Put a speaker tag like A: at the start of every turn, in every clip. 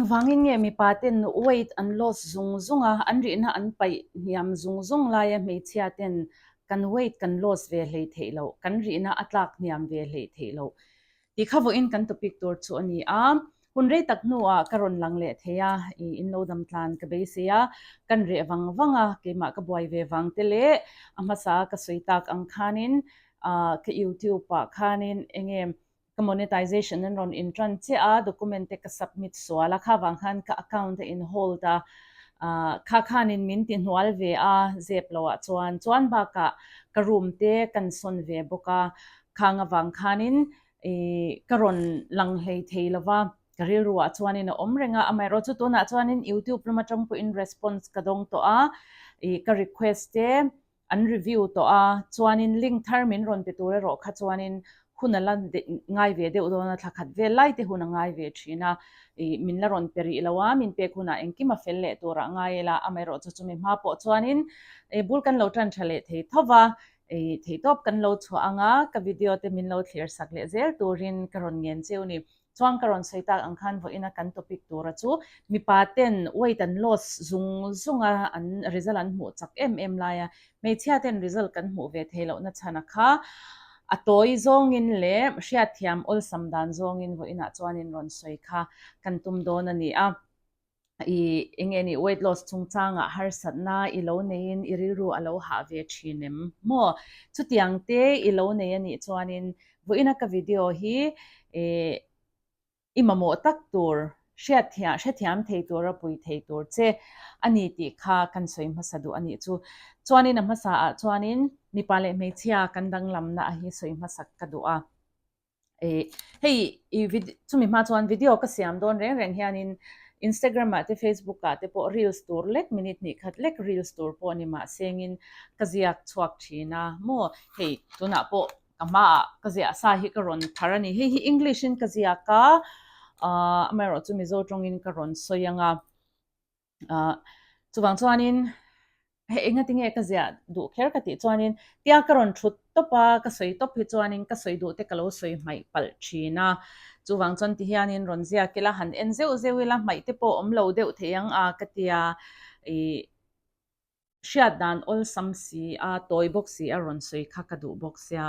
A: Engvangin nge mipa ten weight an loss zung zung a, an rihna an paih hniam zung zung laia hmeichhia ten kan weight kan loss ve hlei theih loh, kan rihna a tlak hniam ve hlei theih loh tih kha vawiin kan topic tur chu a ni a. Hun rei tak hnuah ka rawn lang leh thei a, i in lo dam tlan ka beisei a, kan reh vang vang a, keimah ka buai ve vang te leh a hmasa ka sawi tak ang khanin ka youtube ah khanin enge Ka monetization an rawn in tan chiah a, document te ka submit sual a, kha vang khan ka account a in hold a, kha khanin min ti hnual ve a, zep lo ah chuan, chuan bakah ka room te kan sawn ve bawk a, khang avang khanin ih ka rawn lang hlei thei lo va, ka rilru ah chuanin a awm reng a, amaherawh chu tunah chuanin youtube lam atang pawhin response ka dawng tawh a, ih ka request te an review tawh a, chuanin link thar min rawn pe tur erawh kha chuanin hun a la ngai ve deuh dawn a, thla khat vel lai te hun a ngai ve thin a, ih min la rawn pe rih lo a, min pek hunah engkim a fel leh turah ngai ila, amaherawh chu chumi hma pawh chuanin ih bul kan lo tan tha leh thei tho va, ih theihtawp kan lo chhuah ang a, ka video te min lo thlir sak leh zel turin ka rawn ngen cheu ni. Chuan ka rawn sawi tak ang khan vawiina kan topic tura chu mipa ten weight an loss zung zung a, an result an hmuh chak em em lai a, hmeichhia ten result kan hmuh ve thei lohna chhan a kha a tawi zawngin leh hriatthiam awlsam dan zawngin vawiinah chuanin rawn sawi kha kan tum dawn a ni a. I enge ni weight loss chungchangah harsatna i lo neiin i rilru a lo hah ve thin em maw? Chutiang te i lo nei a nih chuanin vawiina ka video hi i mamawh tak tur hriatthiam hrethiam thei tura pui thei tur che a ni tih kha kan sawi hmasa duh a nih chu. Chuanin a hmasa ah chuanin mipa leh hmeichhia kan danglamna a hi sawi hmasak ka duh a. Hei i chumi hma chuan video ka siam dawn reng reng hianin Instagram ah te Facebook ah te pawh reels tur lek minute hnih khat lek reels tur pawh ni mah sengin ka ziak chhuak thin a maw hei tunah pawh ka hmaah ka ziah sa hi ka rawn thar a ni hei hi English in ka ziak a ah amaherawh chu Mizo tawngin ka rawn sawi ang a. Ah, chuvang chuanin hei engati nge ka ziah duh kher ka tih chuanin tia ka rawn thut tawp a, ka sawi tawp hi chuanin ka sawi duh te ka lo sawi hmaih palh thin a. Chuvang chuan ti hianin rawn ziak ila han en zeuh zeuh ila hmaih te pawh awm lo deuh thei ang a ka tia ih Hriat dan awlsam si a, tawi bawk si a rawn sawi kha ka duh bawk sia.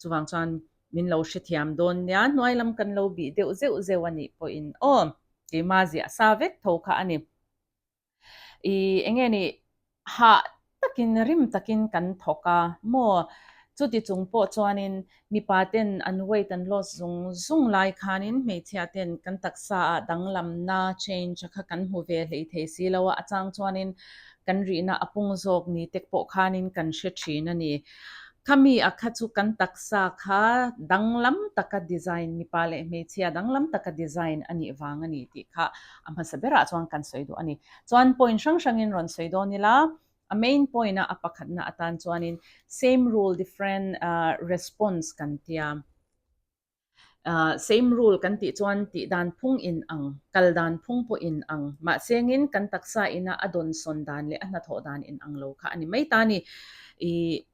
A: Chuvang chuan min lo hrethiam dawn nia, hnuai lam kan lo bih deuh zeuh zeuh a nih pawhin aw, keima ziah sa vek tho kha a ni. I eng nge ni, hah takin rim takin kan thawk a maw? Chuti chung pawh chuanin Mipa ten an weight an loss zung zung lai khanin hmeichhia ten kan taksa ah danglamna, change, a kha kan hmu ve hlei thei si lo a, a chang chuanin kan rihna a pung zawk ni tek pawh khanin kan hre thin a ni. Khami a kha chu kan taksa kha danglam taka design, mipa leh hmeichhia danglam taka design a nih vang a ni tih kha a hmasa berah chuan kan sawi duh a ni. Chuan point hrang hrangin rawn sawi dawn ila, A main point a a pakhatna atan chuanin same rule different response kan tia. Same rule kan tih chuan tih dan phung in ang, kal dan phung pawh in ang. Mahsengin kan taksa ina a dawnsawn dan leh a hnathawh dan in ang lo kha a ni mai ta a ni. Ih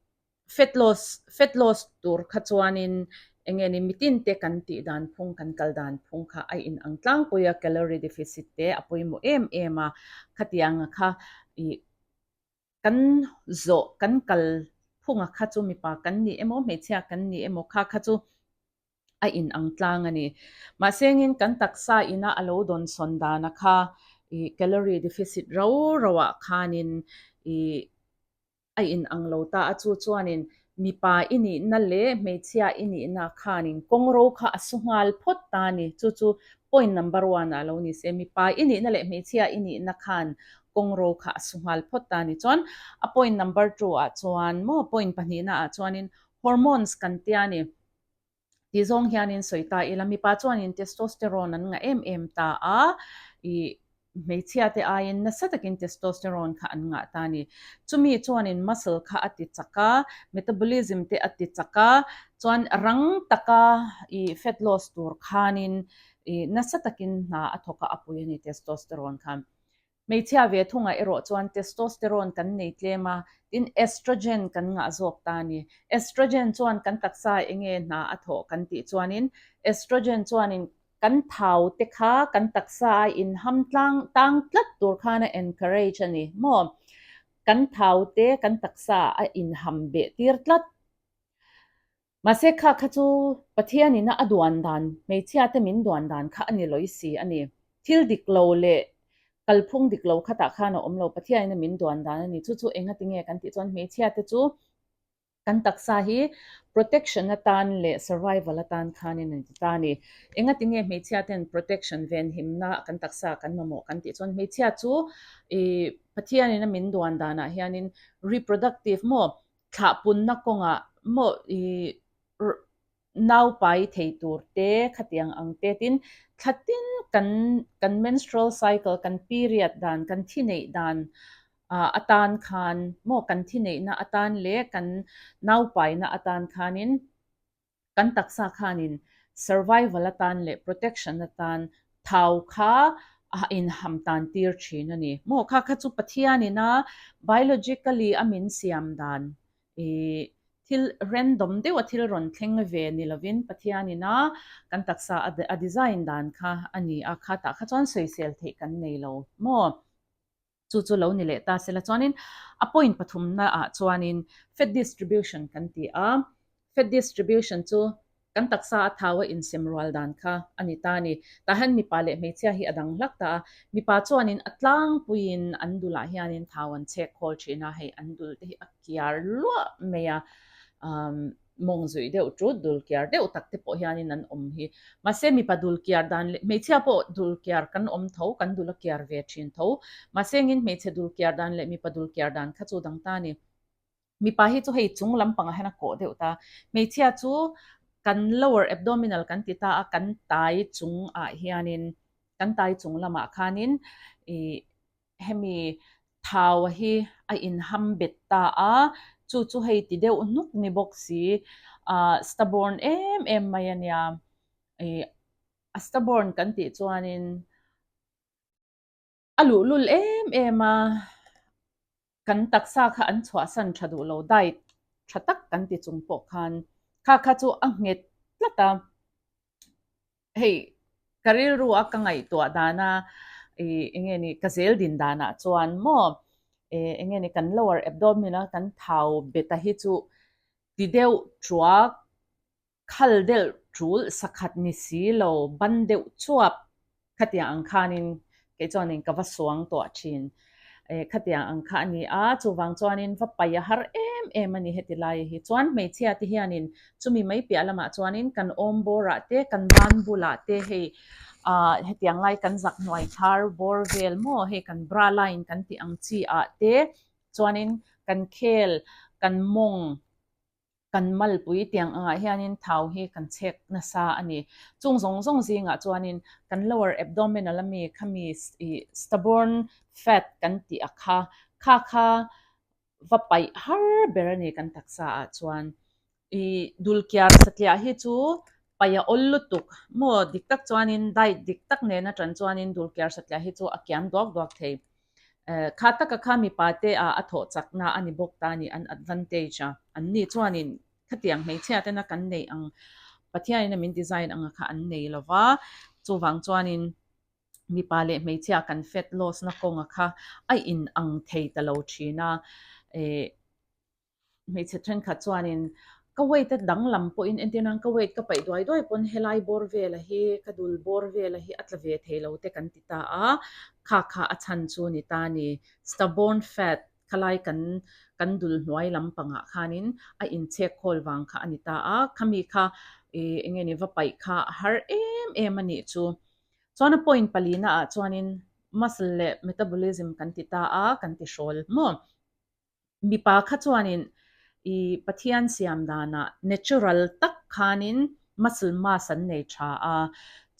A: Fat loss, Fat loss tur kha chuanin eng nge ni mitin te kan tih dan phung, kan kal dan phung kha a in ang tlangpui a, calorie deficit te a pawimawh em em a, khatianga kha ih kan zawh, kan kal phunga kha chu mipa kan ni emaw hmeichhia kan ni emaw kha kha chu a in ang tlang a ni. Mahse engin kan taksa ina a lo dawnsawn dana kha ih calorie deficit ro ro ah khanin ih A in ang lo ta a, chu chuanin mipa i nihna leh hmeichhia i nihna khanin kawngro kha a su nghal phawt ta a ni. Chu chu point number one ah lo ni se, mipa i nihna leh hmeichhia i nihna khan kawngro kha a su nghal phawt ta a ni. Chuan a point number two ah chuan maw, point pahnihna ah chuanin hormones kan tia a ni. Ti zawng hianin sawi ta ila, mipa chuanin testosterone an ngah em em ta a, ih hmeichhia te aiin nasa takin testosterone kha an ngah ta a ni. Chumi chuanin muscle kha a ti chak a, metabolism te a ti chak a, chuan rang taka ih fat loss tur khanin ih nasa takin hna a thawk a, a pui a ni testosterone khan. Hmeichhia ve thungah erawh chuan testosterone kan nei tlem a, tin estrogen kan ngah zawk ta a ni. Estrogen chuan kan taksa enge hna a thawh kan tih chuanin estrogen chuanin. kan thau te kha kan taksa a inham tlang tang tlat tur khan a encourage a ni maw? Kan thau te kan taksa a inham beh tir tlat. Mahse kha kha chu Pathianin a duan dan, hmeichhia te min duan dan kha a ni lawi si a ni. Thil dik lo leh kalphung dik lo khatah khan a awm lo, Pathianin a min duan dan a ni. Chu chu engati nge kan tih chuan hmeichhia te chu kan taksa hi protection atan leh survival atan khanin an ti ta a ni. Engati nge hmeichhia ten protection venhimna kan taksa kan mamawh kan tih chuan hmeichhia chu ih Pathianin a min duan danah hianin reproductive maw thlahpunna kawngah maw ih naupai thei tur te khatiang ang te tin thla tin kan kan menstrual cycle kan period dan kan thi neih dan ah atan khan maw kan thi neihna atan leh kan naupaina atan khanin kan taksa khanin survival atan leh protection atan thau kha a inham tan tir thin a ni. Maw kha kha chu Pathianin a biologically a min siam dan ih thil random deuh a thil rawn thleng ve ni lovin Pathianin a kan taksa a design dan kha a ni a, kha tah kha chuan sawisel theih kan nei lo maw? Chu chu lo ni leh ta sela chuanin a point pathumna ah chuanin fat distribution kan ti a, fat distribution chu kan taksa a thau a insem rual dan kha a ni ta a ni. Tah hian mipa leh hmeichhia hi a dang hlak ta a, mipa chuanin a tlangpuiin an dulah hianin thau an chhek khawl thin a, hei an dul te hi a kiar luah mai a, umm mawng zuih deuh tut dul kiar deuh tak te pawh hianin an awm hi. Mahse mipa dul kiar dan leh hmeichhia pawh dul kiar kan awm tho, kan dul a kiar ve thin tho. Mahse engin hmeichhe dul kiar dan leh mipa dul kiar dan kha chu dang ta a ni. Mipa hi chu hei chung lampangah hian a kawh deuh ta. Hmeichhia chu kan lower abdominal kan ti ta a, kan tai chungah hianin kan tai chung lamah khanin ih hemi thau hi a inham bet ta a, chu chu hei ti deuh hnuk ni bawk si, ah stubborn em em mai a nia, ih a stubborn kan tih chuanin a luhlul em em a, kan taksa kha an chhuahsan tha duh lo, diet tha tak kan ti chung pawh khan kha kha chu a nghet tlat a. Hei ka rilru a ka ngaihtuah dana ih eng nge ni ka zel din danah chuan maw eh eng nge ni kan lower abdomen a kan thau bet a hi chu ti deuh tuak khal deuh tul sakhat ni si lo ban deuh chuap Khatiang ang khanin kei chuanin ka va suang tawh thin. Eh, khatiang ang kha a ni a, chuvang chuanin va pai a har em em a ni heti lai hi. Chuan hmeichhia te hianin chumi mai piah lamah chuanin kan awm bawrah te, kan ban bulah te hei ah hetiang lai kan zak hnuai thar bawr vel maw hei kan bra line kan tih ang chi ah te chuanin kan khel, kan mawng, Kan malpui tiang angah hianin thau hi kan chhek nasa a ni. Chung zawng zawng zingah chuanin kan lower abdominal ami khami ih stubborn fat kan tih a kha, kha kha va paih har ber a ni kan taksa ah chuan. Ih dulkiar satliah hi chu paih a awl lutuk maw dik tak chuanin diet dik tak nen atan chuanin dulkiar satliah hi chu a kiam duak duak thei. Kha taka kha mipa te ah a thawh chakna a ni bawk ta a ni, an advantage a. An ni chuanin khatiang hmeichhia tena kan neih ang Pathianin a min design anga kha an nei lo va, chuvang chuanin mipa leh hmeichhia kan fat loss na kawnga kha a in ang thei ta lo thin a. Hmeichhe thenkhat chuanin ka weight a danglam pawhin entir nan ka weight ka paih duai duai pawn helai bawr vela hi ka dul bawr vela hi a tla ve thei lo te kan ti ta a, kha kha a chhan chu ni ta a ni. Stubborn fat khalai kan kan dul hnuai lampangah khanin a inchhek khawl vang kha a ni ta a, khami kha ih eng nge ni va paih kha a har em em a nih chu. Chuan a point palina ah chuanin muscle leh metabolism kan ti ta a, kan ti hrawl maw? Mipa kha chuanin i Pathian siam danah natural tak khanin muscle mass an nei tha a,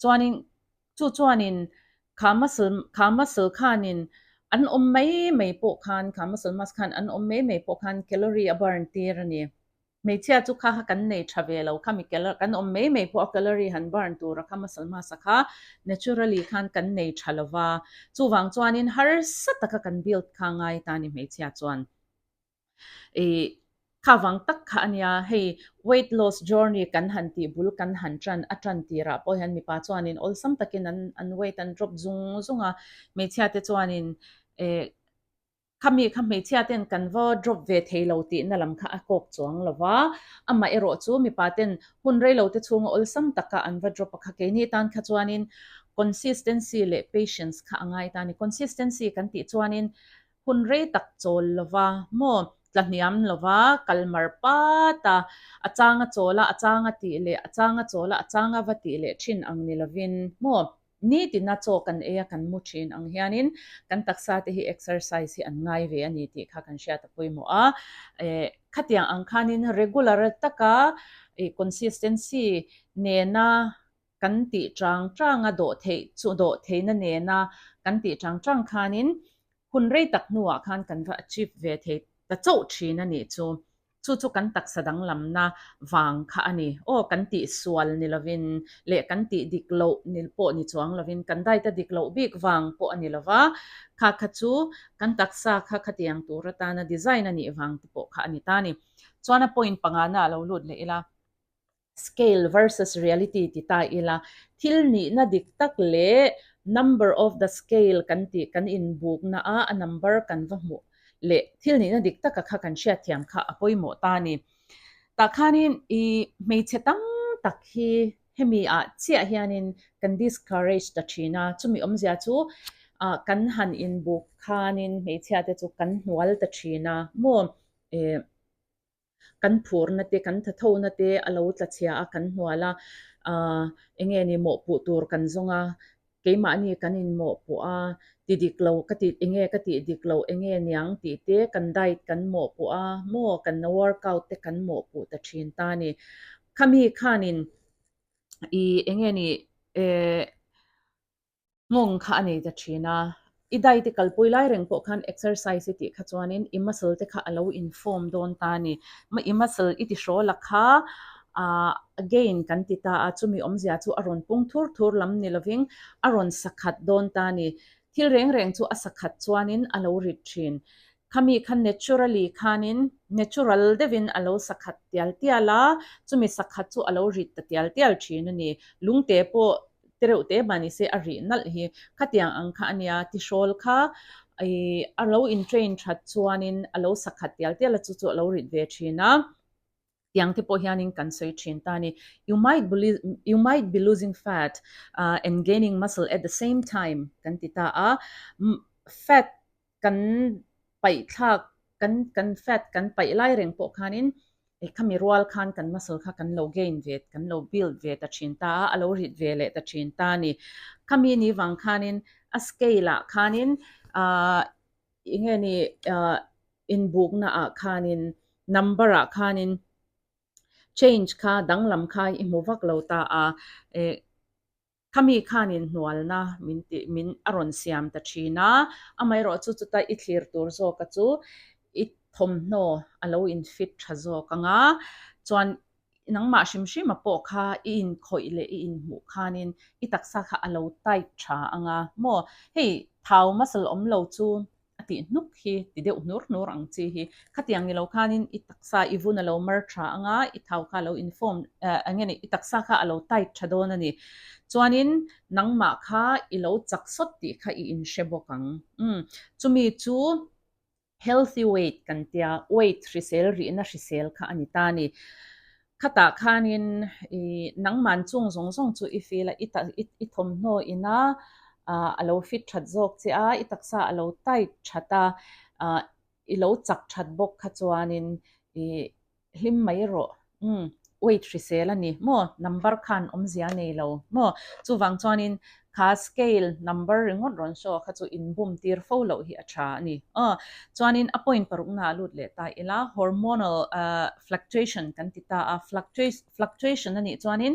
A: chuanin chu chuanin kha muscle kha muscle khanin an awm mai mai pawh khan kha muscle mass khan an awm mai mai pawh khan calorie a burn tir a ni. Hmeichhia chu kha kha kan nei tha ve lo kha mi kan awm mai mai pawh a calorie han burn tura kha muscle mass a kha naturally khan kan nei tha lo va, chuvang chuanin harsa taka kan build kha ngai ta ni hmeichhia chuan. Ih. Kha vang tak kha a nia, hei weight loss journey kan han tih bul kan han tan a tan tirah pawh hian mipa chuanin awlsam takin an an weight an drop zung zung a, hmeichhia te chuanin eh khami kha hmeichhia ten kan va drop ve thei lo tihna lam kha a kawk chuang lo va, amah erawh chu mipa ten hun rei lo te chhunga awlsam taka an va drop a kha keini tan kha chuanin consistency leh patience kha a ngai ta a ni. Consistency kan tih chuanin Hun rei tak chawl lova maw tla hniam lova kal mar pat a, a changa chawl a, a changa tih leh a changa chawl a, a changa va tih leh thin ang ni lovin maw nitina chaw kan ei a kan mu thin ang hianin kan taksa te hi exercise hi an ngai ve a ni tih kha kan hriat a pawimawh a. Eh khatiang ang khanin regular taka ih consistency nena kan tih chang chang a dawh theih chu dawh theihna nena kan tih chang chang khanin hun rei tak hnuah khan kan va achieve ve thei ta chauh thin a nih chu. Chu chu kan taksa danglamna vang kha a ni. Aw kan tih sual ni lovin leh kan tih dik loh ni pawh ni chuang lovin kan diet a dik loh bik vang pawh a ni lova, kha kha chu kan taksa kha khatiang tur atana design a nih vang te pawh kha a ni ta a ni. Chuan a point pangana a lo lut leh ila. Scale versus reality ti ta ila, thil nihna dik tak leh number of the scale kan tih kan inbukna a a number kan va hmuh leh thil nihna dik taka kha kan hriatthiam kha a pawimawh ta a ni. Tah khanin i hmeichhe tam tak hi hemi ah chiah hianin kan discourage ta thin a, chumi awmzia chu ah kan han inbuk khanin hmeichhia te chu kan hnual ta thin a maw eh. Kan phurna te, kan thathona te a lo tla chhia a, kan hnual a, aah eng nge ni mawhpuh tur kan zawng a, keimahni kan inmawhpuh a, ti dik lo ka ti eng nge ka tih dik loh eng nge niang tih te kan diet kan mawhpuh a, maw kan workout te kan mawhpuh ta thin ta a ni. Khami khanin ih eng nge ni eh. Nghawng kha a nei ta thin a, i diet i kalpui lai reng pawh khan exercise i tih kha chuanin i muscle te kha a lo in form dawn ta a ni. I muscle i ti hrawl a kha ah gain kan ti ta a, chumi awmzia chu a rawn pung thur thur lam ni lovin a rawn sakhat dawn ta a ni. Thil reng reng chu a sakhat chuanin a lo rit thin. Khami kha naturally khanin natural deuhin a lo sakhat tial tial a, chumi sakhat chu a lo rit ta tial tial thin a ni. Lungte pawh te reuh te mah nise a rih nalh hi khatiang ang kha a nia, tihrawl kha ih a lo in train that chuanin a lo sakhat tial tial a chu chu a lo rit ve thin a, tiang te pawh hianin kan sawi thin ta a ni. You might you might be losing fat and gaining muscle at the same time kan ti ta a, fat kan paih thlak kan kan fat kan paih lai reng pawh khanin eh khami rual khan kan muscle kha kan lo gain ve kan lo build ve ta thin ta a, a lo rit ve leh ta thin ta a ni. Khami ni vang khanin a scale ah khanin ah eng nge ni ah inbukna ah khanin number ah khanin change kha danglam kha i hmu vak lo ta a eh. Khami khanin hnualna min tih min a rawn siam ta thin a, amaherawh chu chuta i thlir tur zawka chu i thawmhnaw a lo in fit tha zawk ang a, chuan nangmah hrim hrima pawh kha i inkhawih leh i inhmuh khanin i taksa kha a lo tight tha ang a maw, hei thau muscle awm lo chu a tih hnuk hi ti deuh hnur hnur ang chi hi. Khatiang ni lo khanin i taksa i vun a lo mar tha ang a, i thau kha a lo inform eh eng nge ni i taksa kha a lo tight tha dawn a ni. Chuanin nangmah kha i lo chak sawt tih kha i inhre bawk ang. Umm chumi chu healthy weight kan tia, weight hrisel rihna hrisel kha a ni ta a ni. Khatah khanin i nangman chung zawng zawng chu i feel a, i ta i thawmhnaw ina ah a lo fit that zawk che a, i taksa a lo tight that a, ah i lo chak that bawk kha chuanin i hlim mai rawh. Umm weight hrisel a ni maw? Number khan awmzia a nei lo maw? Chuvang chuanin Kha scale number ringawt rawn show kha chu in bum tir fo loh hi a tha a ni. Aw, chuanin a point parukna ah lut leh ta ila, hormonal fluctuation kan ti ta a, fluctuation a nih chuanin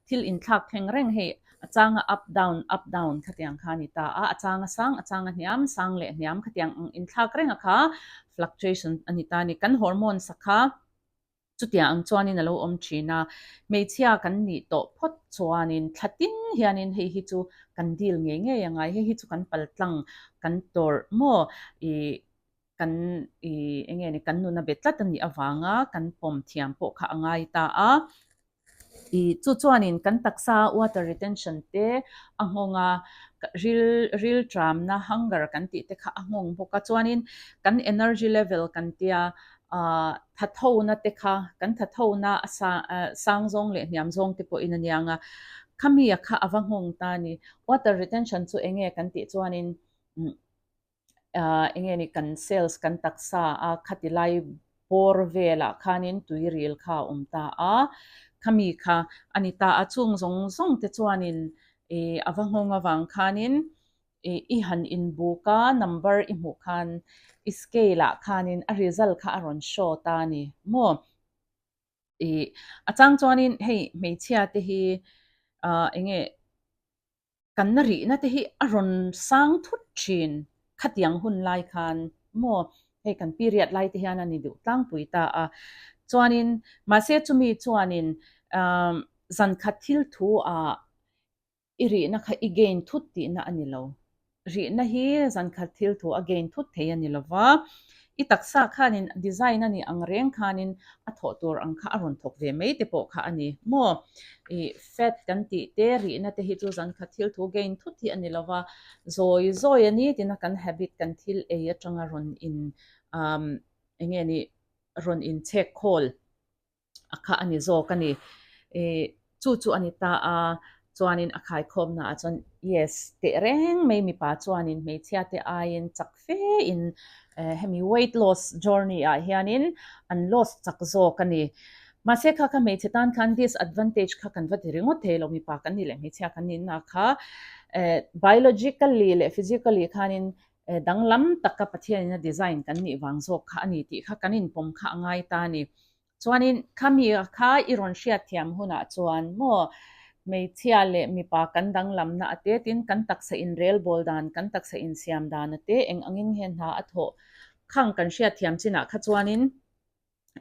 A: thil inthlak thleng reng hei a changa up down up down khatiang kha a ni ta a, a changa sang a changa hniam sang leh hniam khatiang ang inthlak reng a kha fluctuation a ni ta a ni. Kan hormones a kha. Chutiang ang chuanin a lo awm thin a, hmeichhia kan nih tawh phawt chuanin thla tin hianin hei hi chu kan deal ngei ngei a ngai, hei hi chu kan paltlang kan tawrh maw ih kan. kan ih eng nge ni kan nuna be tlat a nih avanga kan pawm thiam pawh kha a ngai ta a. Ih chu chuanin kan taksa water retention te a nghawng a, ril ril tramna hunger kan tih te kha a nghawng bawk a. Chuanin kan energy level kan tia ah thathona te kha kan thathona a sa sang zawng leh hniam zawng te pawhin a niang a, khami a kha a va nghawng ta a ni. Water retention chu eng nge kan tih chuanin ah eng nge ni kan cells kan taksa a khati lai bawr velah khanin tui ril kha a awm ta a, khami kha a ni ta a, chung zawng zawng te chuanin ih a va nghawng avang khanin ih i han inbuk a number i hmuh khan i scale ah khanin a result kha a rawn show ta a ni maw? Ih a chang chuanin hei hmeichhia te hi ah eng nge Kan na rihna te hi a rawn sang thut thin khatiang hun lai khan maw hei kan period lai te hian a ni duh tlangpui ta a. Chuanin mahse chumi chuanin umm zankhat thil thu ah i rihna kha i gain thut tihna a ni lo. Rihna hi zankhat thil thu a gain thut thei a ni lo va, i taksa khanin design a nih ang reng khanin a thawh tur ang kha a rawn thawk ve mai te pawh kha a ni maw? Ih fat kan tih te rihna te hi chu zankhat thil thu gain thut hi a ni lo va, zawi zawi a ni tina kan habit kan thil ei atanga rawn in umm eng nge ni rawn inchhek khawl. a kha a ni zawk a ni. Ih chu chu a ni ta a, chuanin a khaikhawmna ah chuan yes teh reng mai mipa chuanin hmeichhia te aiin chak fe in hemi weight loss journey ah hianin an loss chak zawk a ni. Mahse kha kha hmeichhe tan khan disadvantage kha kan va ti ringawt thei lo mipa kan nih leh hmeichhia kan nih na kha biologically leh physically khanin danglam taka Pathianin a design kan nih vang zawk kha a ni tih kha kan inpawm kha a ngai ta a ni. Chuanin khami kha i rawn hriatthiam hunah chuan maw hmeichhia leh mipa kan danglamna a te tin kan taksa inrelbawl dan, kan taksa insiam dan a te eng angin nge hna a thawh khang kan hriatthiam chinah kha chuanin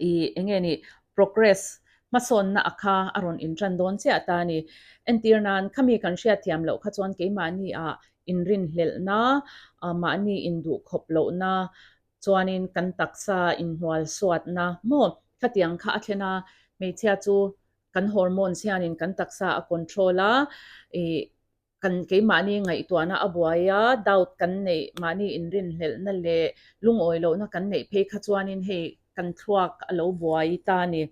A: i eng nge ni progress hmasawnna a kha a rawn intan dawn chiah ta a ni. Entir nan khami kan hriatthiam loh kha chuan keimahni ah inrinhlelhna, mahni induhkhawp lohna chuanin kan taksa inhnual suatna maw khatiang kha a thlen a, hmeichhia chu kan hormones hianin kan taksa a control a, ih kan keimahni ngaihtuahna a buai a, doubt kan neih mahni inrinhlelhna leh lungawi lohna kan neih phei kha chuanin hei kan thluak a lo buai ta a ni.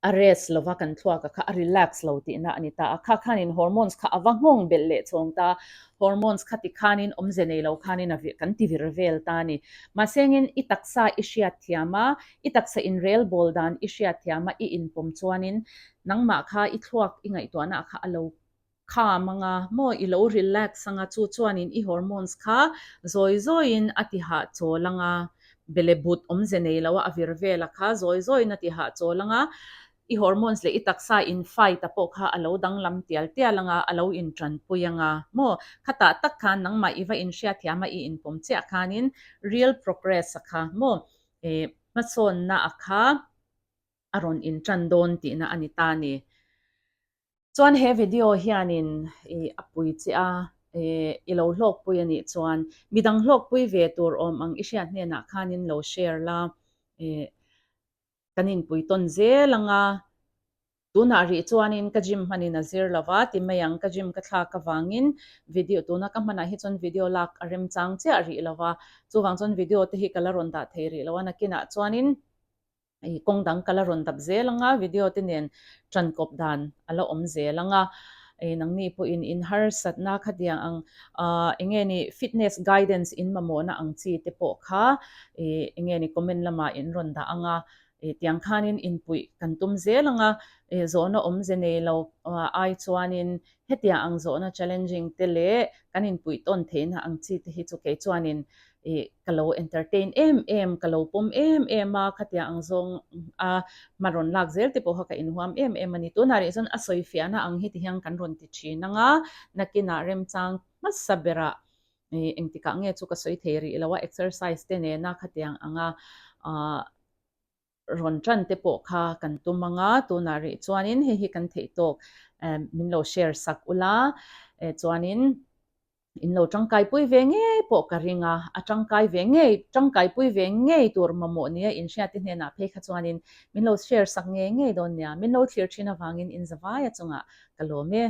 A: A rest lova kan thluak a kha a relax lo tihna a ni ta a, kha khanin hormones kha a va nghawng belh leh chhawng ta, hormones kha ti khanin awmze nei lo khanin a kan ti vir vel ta a ni. Mahsengin i taksa i hriat thiam a, i taksa inrelbawl dan i hriat thiam a, i inpawm chuanin nangmah kha i thluak i ngaihtuahna kha a lo Kham anga maw i lo relax anga chu chuanin i hormones kha zawi zawiin a ti hahchawl anga bele but awmze nei lo a a vir vel a kha zawi zawiin a ti hahchawl anga i hormones leh i taksa in fight a pawh kha a lo danglam tial tial anga a lo in tanpui anga maw khatah tak khan nangmah i va in hriatthiam a i inpawm chiah khanin real progress a kha maw eh hmasawnna a kha a rawn in tan dawn tihna a ni ta a ni. Chuan he video hianin i a pui che a, i lo hlawkpui a nih chuan midang hlawkpui ve tur awm ang i hriat hnenah khanin lo share la, kan inpui tawn zel ang a, tunah rih chuanin ka gym hmanin a zir lo va ti mai ang, ka gym ka thlak avangin video tuna ka hmanah hi chuan video lak a remchang chiah rih lo va, chuvang chuan video te hi ka la rawn dah thei rih lo a, nakinah chuanin. Hei kawng dang ka la rawn dap zel ang a, video te nen tan kawp dan a la awm zel ang a, hei nangni pawhin in harsatna khatiang ang ah eng nge ni fitness guidance in mamawhna ang chi te pawh kha ih eng nge ni comment lamah in rawn dah ang a, ih tiang khanin inpuih kan tum zel ang a, ih zawhna awmze nei lo ai chuanin hetiang ang zawhna challenging te leh kan inpuih tawn theihna ang chi te hi chu kei chuanin ih ka lo entertain em em, ka lo pawm em em a, khatiang ang zawng a hma rawn lak zel te pawh kha ka inhuam em em a ni. Tunah rih chuan a sawi fiahna ang hi ti hian kan rawn ti thin ang a, nakinah remchang hmasa berah ih engtikah nge chu ka sawi thei rih lo a, exercise te nena khatiang anga ah rawn tan te pawh kha kan tum ang a, tunah rih chuanin hei hi kan theih tawk min lo share sak ula, chuanin. In lo tangkai pui ve ngei pawh ka ring a, a tangkai ve ngei, tangkai pui ve ngei tur mamawh nia inhriat te hnenah phei kha chuanin min lo share sak ngei ngei dawn nia, min lo thlir thin avangin in zavaia chungah ka lawm e.